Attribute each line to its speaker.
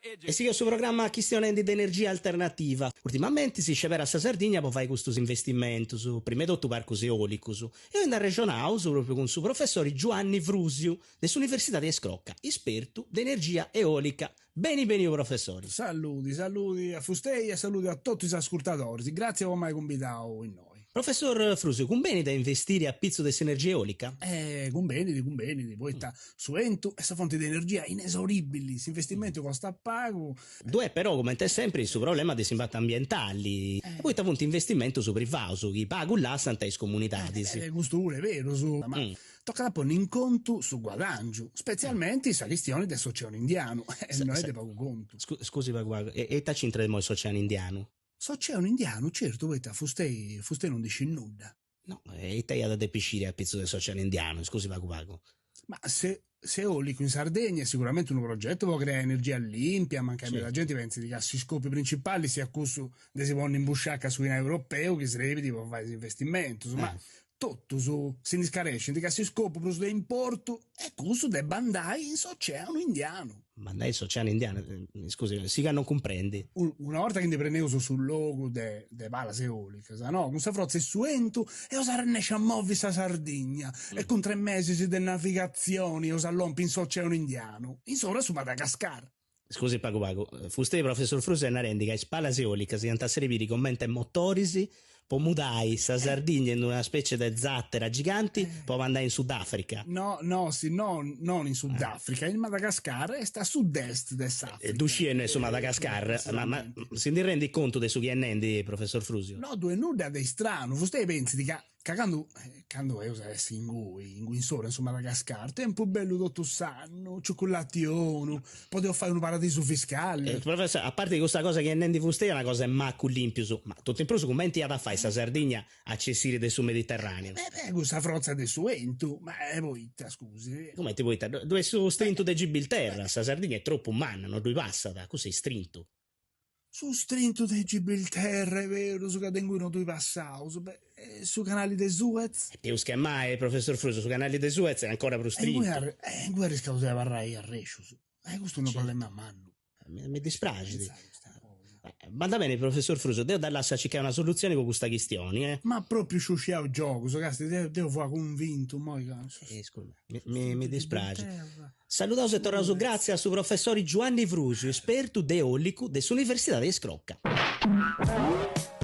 Speaker 1: E sigheus su programma chistionendi de energia alternativa. Urtimamenti si sceberat sa Sardigna po fai custus investimentus, prima 'e totu parcus eolicus. E oi nd'arrexonaus propriu cun su professori Giuanni Frusio de s'Universidadi 'e Iscroca, ispertu de energia eolica. Beni beniu professori.
Speaker 2: Saludi, saludi a fustei e saludi a totu is ascurtadoris, gratzias po m'ai cumbidau innoi.
Speaker 1: Professor Frusio, cumbenit a investiri a pitzu de s'energia eolica?
Speaker 2: Eh, cumbenit, cumbenit, poita su 'entu est sa fonti de energia inesauribili, s'investimentu costat pagu.
Speaker 1: Ddu est però, comente sempri, su problema de s'impatu ambientali, poita funt investimentus privaus chi pagu lassant a is comunidadis.
Speaker 2: Eh, custu puru est berus, ma tocat a ponni in contu su guadàngiu, spetzialmenti sa chistioni de s'Oceanu Indianu, e no est de pagu contu.
Speaker 1: Scusi pagu pagu, e ita c'intrat immoi s'Oceanu Indianu?
Speaker 2: S'Oceanu Indianu, certu, poita fustei fustei non ndi scit nudda.
Speaker 1: No, e ita iat a depi sciri a pitzu de s'Oceanu Indianu, scusi pagu pagu.
Speaker 2: Ma s'eolicu in Sardegna est siguramenti unu progetu po creai energia limpia, mancai meda genti pentzit ca s'iscopu principali siat cussu de si ponni in busciaca su dinai europeu chi srebit po fai is investimentus, ma Totus si ndi scarescint ca s'iscopu prus de importu est cussu de bandai in s'Oceanu Indianu.
Speaker 1: Bandai in s'Oceanu Indianu? Scusi, sigu a non cumprendi.
Speaker 2: Una 'orta chi ndi preneus su logu de de palas eolicas, no? Cun sa frotza 'e su 'entu eus a arrennesci a movi sa Sardigna e cun tres mesis de navigatzioni eus a lompi in s'Oceanu Indianu, in s'oru 'e su Madagascar.
Speaker 1: Scusi pagu pagu, fustei professor Frusio est narendi ca is palas eolicas iant a srebiri comente motoris po mudai sa Sardigna in una specie de zattera giganti po bandai in Sudafrica.
Speaker 2: No, no, si no, non in Sudafrica, in Madagascar, est a sud-est de s'Africa.
Speaker 1: Ddu sciu innui est su Madagascar, ma ma si ndi rendit contu de su chi est nendi professor Frusio?
Speaker 2: No ddu est nudda de istranu, fustei pentzit ca Ca candu candu eus a essi ingui, ingui in s'oru, in su Madagascar, tempus bellu totu s'annu, ciucullati 'onu, podeus fai unu paradisu fiscali.
Speaker 1: Professor, a parti custa cosa chi est nendi fustei est una cosa 'e macus limpius, ma totu in prus cumenti iat a fai sa Sardigna a nci essiri de su Mediterraneu?
Speaker 2: Beh, cun sa frotza de su 'entu, ma poita, scusi?
Speaker 1: Cumenti poita? Ddu est su strintu de Gibilterra, sa Sardigna est tropu manna, no ddui passat, cussu est strintu.
Speaker 2: Su strintu de Gibilterra, est berus ca de ingui no ddui passaus, beh, e su canali de Suez?
Speaker 1: E peus che mai, professor Frusio, su canali de Suez est ancora prus strintu.
Speaker 2: E ingui arriscaus de abarrai arrescius, e custu est unu problema mannu.
Speaker 1: Mi dispraxit. Bandat beni, professor Frusio, deu dda lassu a circai una solutzioni po custa chistioni, eh.
Speaker 2: Ma propriu sciusciau giogus, casti, deu deu fua cunvintu, immoi ca.
Speaker 1: Mi mi dispraxit. Saludaus e torraus gràtzias a su professori Giuanni Frusio, espertu de eòlicu de s'Universidadi 'e Iscroca.